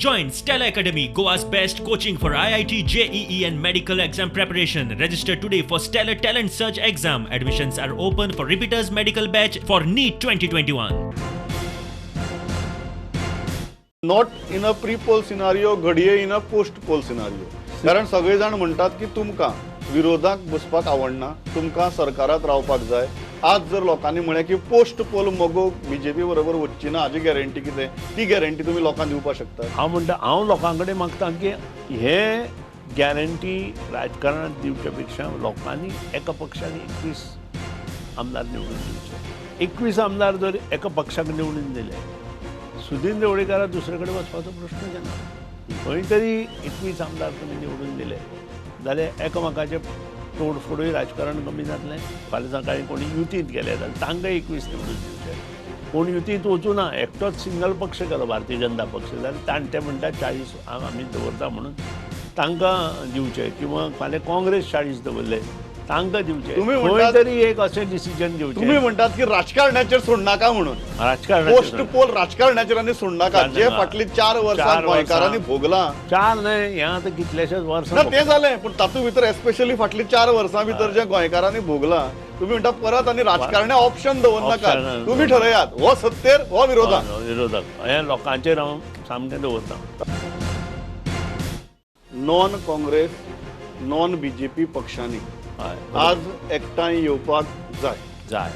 Join Stellar Academy, Goa's best coaching for IIT, JEE and medical exam preparation. Register today for Stellar Talent Search exam. Admissions are open for repeaters medical batch for NEET 2021. Not in a pre poll scenario, घडये in a post poll scenario. कारण सगळे जाण म्हणटात की तुमकां विरोधाक बसपाक आवडना, तुमकां सरकारात रावपाक जाय. आज जर लोकांनी म्हळें की पोस्ट पोल मगो बीजेपी बरोबर वचची ना हाजी गॅरंटी कितें, ती गॅरंटी तुमी लोकांक दिवपाक शकता? हांव म्हणटा, हांव लोकां कडेन मागता की हे गॅरंटी राजकारणात दिवच्या पेक्षा लोकांनी एका पक्षान 21 आमदार निवडून दिवचे. 21 आमदार जर एका पक्षाक निवडून दिले, सुदीन ढवळीकाराक दुसरे कडेन वचपाचो प्रश्न येना. खंय तरी 21 आमदार तुमी निवडून दिले जाल्यार एकामेकाचें तोडफोडूय राजकारण कमी जातलें. फाल्यां सकाळीं कोणी युतींत गेले जाल्यार तांकां 21 निवडून दिवचे. कोण युतींत वचूं ना, एकटोच सिंगल पक्ष केलो भारतीय जनता पक्ष, जाल्यार ते म्हणटा 40 आमी दवरता म्हणून तांकां दिवचे. किंवा फाल्यां काँग्रेस 40 दवरले तांकां दिवचे. खंय तरी एक अशें डिसिजन घेवचें. तुमी म्हणटात की राजकारणाचेर सोडनाका म्हणून, राजकारण पोस्ट पोल राजकारणाचेर आनी सोडनाका. जे फाटली 4 वर्सां गोंयकारांनी भोगलां, 4 न्हय हें आतां कितलेशेच वर्सां तें जालें, पूण तातूंत भितर एस्पेशली फाटली 4 वर्सां भितर जे गोंयकारांनी भोगलां, तुमी म्हणटा परत आनी राजकारण्या ऑप्शन दवरनाका, तुमी ठरयात हो सत्तेर हो विरोधाक. विरोधक हें लोकांचेर हांव सामकें दवरतां. नॉन काँग्रेस नॉन बीजेपी पक्षांनी आज एकठांय येवपाक जाय, जाय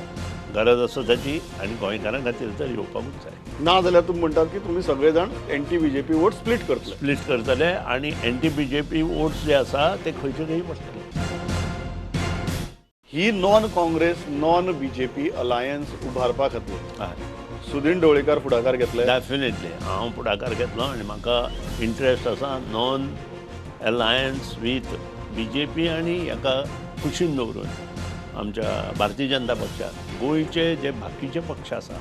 गरज आसा ताची, आनी गोंयकारां खातीर तर येवपाकूच जाय. ना जाल्यार तुमी म्हणटात की तुमी सगळे जाण एंटी बीजेपी वोट स्प्लीट करतले, स्प्लीट करतले आनी एंटी बीजेपी वोट्स जे आसा ते खंयचे खंय पडटले. ही non Congress non BJP alliance उबारपा खातीर सुदीन ढवळीकार फुडाकार घेतले? डेफिनेटली हांव फुडाकार घेतलो आनी म्हाका इंट्रस्ट आसा नॉन अलायन्स वीथ बीजेपी आनी हाका कुशीन दवरून आमच्या भारतीय जनता पक्षाक गोंयचे जे बाकीचे पक्ष आसा,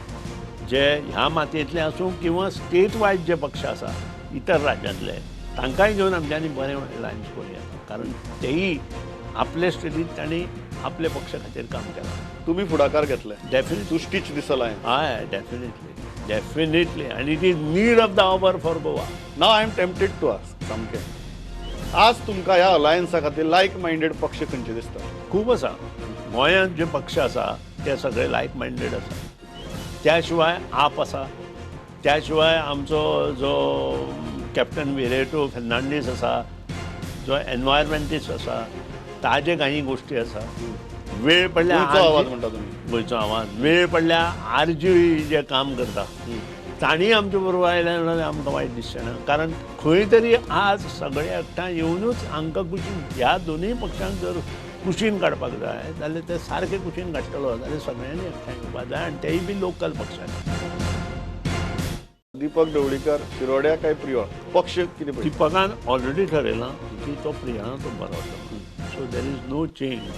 जे ह्या मातयेंतले आसूं किंवा स्टेट वायज जे पक्ष आसा इतर राज्यांतले, तांकांय घेवन आमच्यांनी बरें अलायन्स करूं येता. कारण तेय आपले स्टेटींत तांणी आपल्या पक्षा खातीर काम केलां. तुमी फुडाकार घेतले? Definitely. To stitch this alliance? हय, डेफिनेटली डेफिनेटली. आनी it is need of the hour for Goa. Now I am tempted to ask, सामकें आज तुमकां ह्या अलायन्सा खातीर लायक मायंडेड पक्ष खंयचे दिसता? खूब आसा. गोंयांत जे पक्ष आसा ते सगळे लायक मायंडेड आसा. त्या शिवाय आप आसा, त्या शिवाय आमचो जो कॅप्टन विरेटो फेर्नांडीस आसा, जो एनवायरमेंटिस्ट आसा, ताजे काही गोष्टी आसा. वेळ पडल्यार आवाज म्हणटा तुमी, गोंयचो आवाज, वेळ पडल्यार आरजी जे काम करता तांणी आमचे बरोबर आयले म्हणल्यार आमकां वायट दिसचें ना. कारण खंय तरी आज सगळे एकठांय येवनूच हांकां कुशीन, ह्या दोनूय पक्षांक जर कुशीन काडपाक जाय जाल्यार ते सारके कुशीन काडटलो जाल्यार सगळ्यांनी एकठांय येवपाक जाय, आनी तेय बी लोकल पक्षांनी. दीपक ढवळीकार शिरोड्या काय प्रियोळ पक्ष कितें? दीपकान ऑलरेडी ठरयलां की तो प्रियोळा तो बरो वता. So there is no change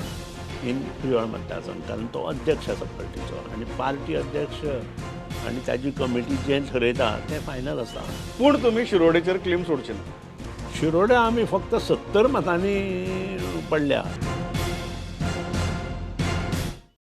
in Priol मतदारसंघ, कारण तो अध्यक्ष आसा पार्टीचो आनी पार्टी अध्यक्ष आनी ताजी कमिटी जें ठरयता तें फायनल आसा. पूण तुमी शिरोडेचेर क्लेम सोडचे ना? शिरोडे आमी फक्त 70 मतांनी पडल्या.